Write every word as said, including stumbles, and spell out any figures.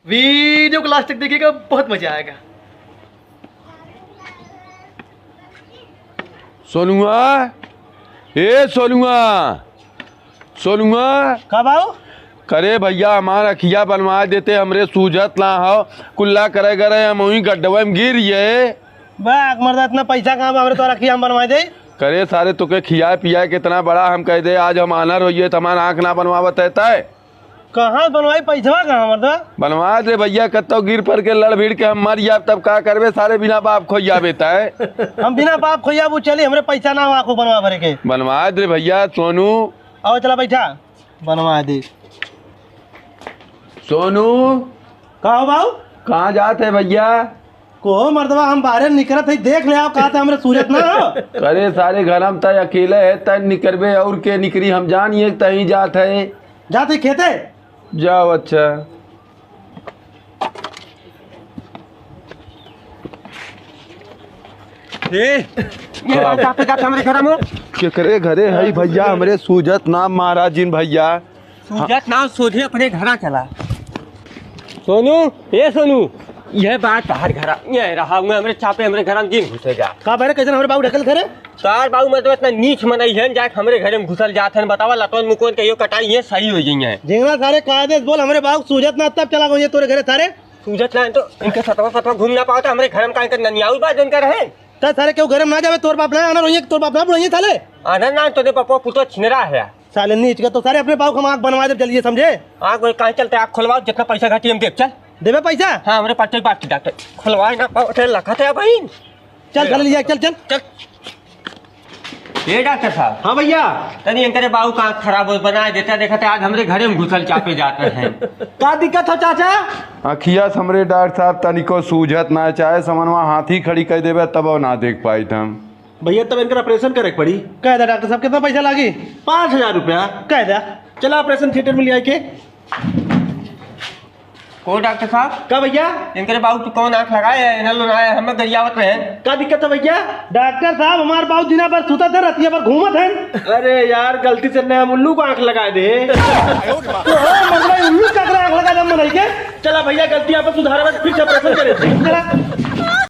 वीडियो को लास्ट तक देखिएगा, बहुत मजा आएगा। सोनुआ, ए सोनुआ, सोनुआ। का बाऊ? करे भइया, हमार अँखिया बनवाइ देते, हमरे सूझत ना हौ। कुल्ला करे करे हम वहीं गड्ढवे में गिर गए। बा, मर्दा, इतना पैसा कहाँ बा हमरे तोहर अँखिया हम बनवाइ दे? करे सारे, तोके खियाए पियाए कितना बड़ा हम कहि दे, आज हम आन्हर होइए त हमार आँख ना बनवावत है तय। कहाँ बनवाई, पैसवा कहाँ, मर्दवा? बनवाइ दे भइया, कत्तौ गिर पर के लड़ भिड़ के हम मर जाब, तब का करबे सारे, बिना बाप खोइया बेटा है। हम बिना बाप खोइया वो चली, हमरे पैसा ना हो आँखों बनवा भरे के। बनवाइ दे भइया, सोनू। आओ चला बैठा, बनवाइ दे। सोनू। का हो बाऊ? कहाँ जात है भइया? को मर्दवा, हम बाहरे निकरत हई, देख ले आओ, का त हमरे सूझत ना हो। अरे सारे घर में तय अकेले है, तय निकरबे और के निकरी, हम जानिए तहीं जात है। जात है खेते? जाओ, अच्छा। ए, ये हाँ। बात जाते जाते हमरे घर में। केकरे घरे है भइया, हमरे सूझत ना महाराजिन भइया। सूझत ना, सोझे अपने घरा चला। सोनू, ए सोनू, यह बात तहार घरा, ये रहा हुआ हमरे चापे, हमरे घरा में जिन घुसेगा। का बारे, कैसन हमरे बाबू ढकल करे? तार बाबू मतलब इतना नीच मनई है, जाके हमरे घरे में घुसल जात है, बतावा लटवन मुकवन कहियो कटाई है, सही हो जाइए। झिंगना सारे कायदे से बोल, हमरे बाबू सूझत ना तब चला गए तोरे घरे सारे। सूझत ना तो इनके सतवा सतवा घूम ना पावत, हमरे घर में का इनका ननियाऊ बा जौन का रहे। त सारे केहू घरे में ना जावे, तोर बाप ना आना रहिए, तोर बाप ना बुलाइए साले। आना ना, तोरे बापवा पुतो छिनरा है। साले नीच के तो सारे अपने बाप का आँख बनवा दे, चलिए समझे। आँख में काहे चलते, आँख खोलवाओ, जितना पैसा घटी हम देब, चल। देबे पैसा? हाँ, हमरे पास चल, बात की डॉक्टर। खोलवाए ना पाओ, तेरे लखत है भाई। चल, चल, लिया, चल, चल। चल। ए डॉक्टर साहब। हाँ भइया। तनी इनकरे बाबू का आँख खराब हो, बनाए देता, देखा था आज हमरे घरे में घुसल चापे जाते हैं। का दिक्कत हो चाचा? अँखिया से हमरे डॉक्टर साहब तनिको सूझत ना, चाहे समनवा हाथी खड़ी कइ देबे तबो ना देख पाइत हम। भइया, तब इनकर ऑपरेशन करे के पड़ी। कह दे डॉक्टर साहब, कितना पैसा लागी? पाँच हजार रुपया। कह दे। चला ऑपरेशन थिएटर में ले आए के। को डॉक्टर साहब? का भइया? इनकरे बाबू तू कौन आँख लगाए है? इन्हें लोग आए, हमें गरियावत रहे। का दिक्कत है भइया? डॉक्टर साहब, हमार बाबू दिना भर सुतत है, रतिया भर घूमत है। अरे यार, गलती से नया उल्लू को आँख लगा दे। तो हो, मतलब उल्लू का आँख लगा दे मनई के। चला भइया, गलती आपन सुधारे, फिर से ऑपरेशन करे। चला।